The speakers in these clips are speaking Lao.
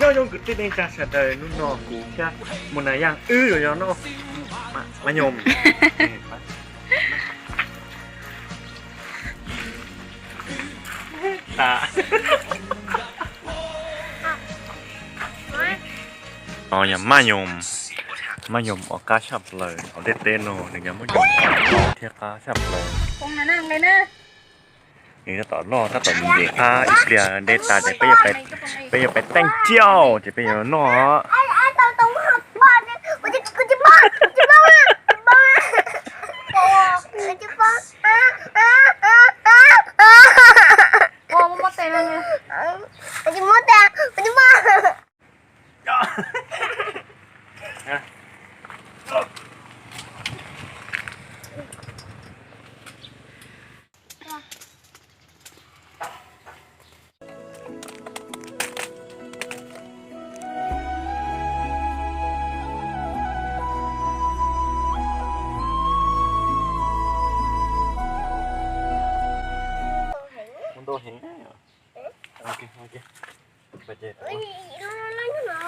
Yo, yo, gửi tít đến cho sạch đời, nút nọ cú kia. Một là yang ư rồi nó. Mà, mà nhôm. Tà. ອໍ ຢ່າມາຍົມ ມາຍົມອອກກາຊາບເລີຍ ເອົາເດເຕໂນ ນີ້ກໍມາຍົມເທກາຊາບເລີຍ ຄົງໜ້ານັ່ງເລີຍນະ ນີ້ຕາຫຼໍ່ ຕາຕອນເດັກພາອີເປຍເດຕາ ແຕ່ໄປຢ່າໄປ ໄປຢ່າໄປແຕ່ງຈ້ຽວ ຈະໄປຢ່ານອກ ໂອ້ ບໍ່ເຕັມເລີຍ ມັນໂດເຫັນແລ້ວ ໂອເຄ ໂອເຄ ໄປເຈ ເອີຍ ລະ ລະ ລະ ລະ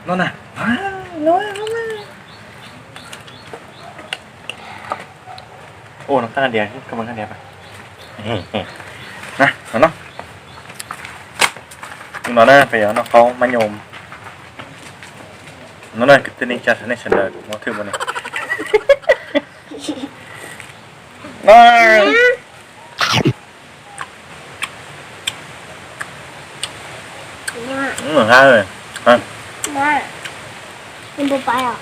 ນອນນະ ອ່າ ນອນ ນອນ ນອນ ໂອ້ ນ້ຳຕາດດຽວ ກຳລັງດຽວໄປ ນະ ນອນເນາະ ນອນເດີ ໄປເອົານ້ອງເຂົາມາຍົມ ນອນເດີ ກະຕິນິຈັດໃຫ້ຊັ້ນເດີ ບໍ່ຖືກບໍ່ນີ້ ນອນ. ອືມ ຫາເລີຍ ມາ ມັນບໍ່ໄປອະ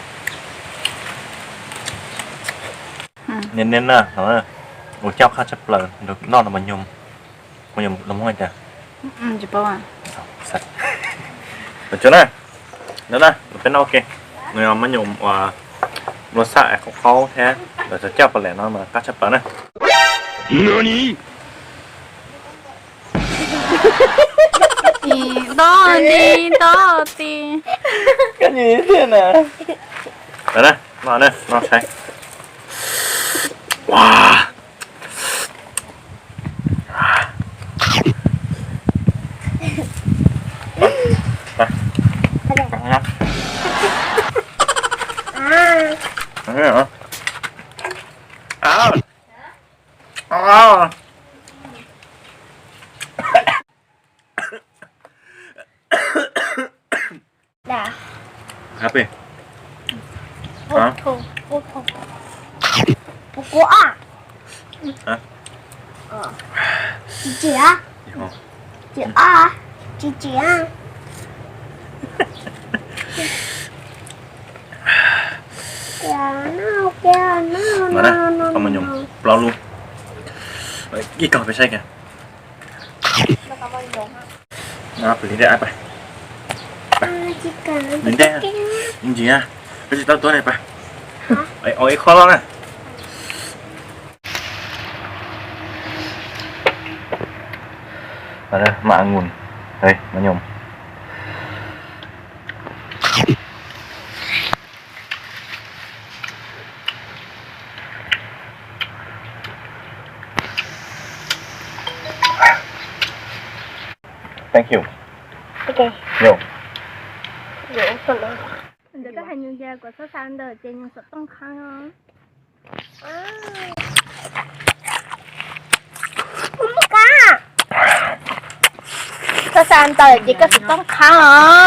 ເນັ້ນໆນະ ເອົາເດີ ໂອ້ ເຈົ້າຂ້າຈະເປີນ ນອນນຳມາຍົມ ມາຍົມລຳຫ້ວຍຈ້ະ ອືມ ຈະເປີນ ເອົາ ສັດ ໄປຈົນນະ. ເດີນະ ເປັນໂອເຄ ເນາະ ມາຍົມວ່າລົດຊາດຂອງເຂົາແທ້ ດຽວຈະເຈົ້າປາແຫຼນເນາະ ມາກັດຊະປານະ ນານິ ອີໂຕດີໂຕຕີ ກັນຢູ່ເທື່ອນະ ເດີນະ ມາເດີ ມາໃສ່ ວ້າ. ໄປ ໄປ ໄປ ໄປ ອ້າວ ອ້າວ ອ້າວ ດາ ແຮບປີ້ ໂອ້ໂຫ ໂອ້ໂຫ ໂກໂກອາ ຮະ ເອີ ຈີຈີອາ ຈີຈີອາ ຈີຈີອາ ແກ້ວນາວ ແກ້ວນາວ ມານະ ເອົາມາຍົມ ເປົ່າລູກ ເອີ ອີກກ່ອນໄປໃສ່ແກ ມາ ໄປຫຼິ້ນໄດ້ ໄປ ໄປ ຫຼິ້ນໄດ້ ຍິງຈິງອະ ໄປຊິເຕົ້າຕົວໄດ້ ໄປ ໄປ ອອກອີກຂໍ້ລອງນະ ມາເດີ ມາອະງຸ່ນ ເຮີຍ ມາຍົມ. Thank you. ໂອເຄ ໂຢ ໂຢ ສົດເລີຍ ເດີກະໃຫ້ຍູເຢຍກວ່າຊາວຊານເດີ ເຈຍຍັງສົດຕ້ອງຄ້າງ ມະກາ ສະສານເຕີ ເຈກະຊິຕ້ອງຄ້າງເນາະ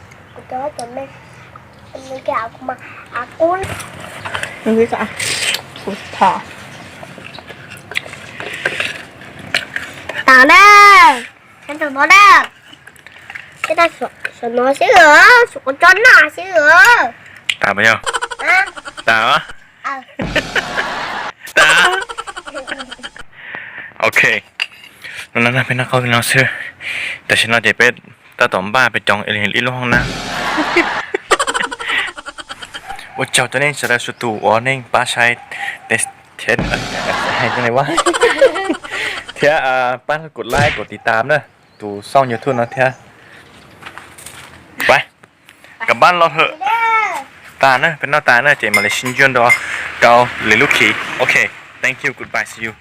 Aku tahu tu, Mek. Mek, aku mah, aku. Nanti sa-, susah. Tak ada. Kan tak ada. Kita su-, semua sih, suka cona sih. Tak apa, ya? Hah? Tak apa? Ah. ຕາ ໂອເຄ ນັ້ນນະ ເປັນນັກເຂົ້າເປັນນັກຊື້ ແຕ່ຊິນອດເຈເປັດ ຕາຕອມບ້າໄປຈອງເອລິນອີກຫ້ອງນ້ຳ ໂອເຈົ້າ ຕອນນີ້ຈະໄດ້ສຸດຕູ warning ປ້າຊາຍ ເຕສ ເທສ ໃຫ້ຈັ່ງໃດວະ ເທຍ ອ່າ ປ້າກົດໄລ ກົດຕິດຕາມເດີ ຕູຊ່ອງ YouTube ເນາະ ເທຍ ໄປ ກັບບ້ານລອດເຖາະ ຕາເນີ ເປັນນອກຕາເນີ ເຈມາເລຊິນຍວນດອ ເກົາເລລູກຄີ ໂອເຄ thank you goodbye see you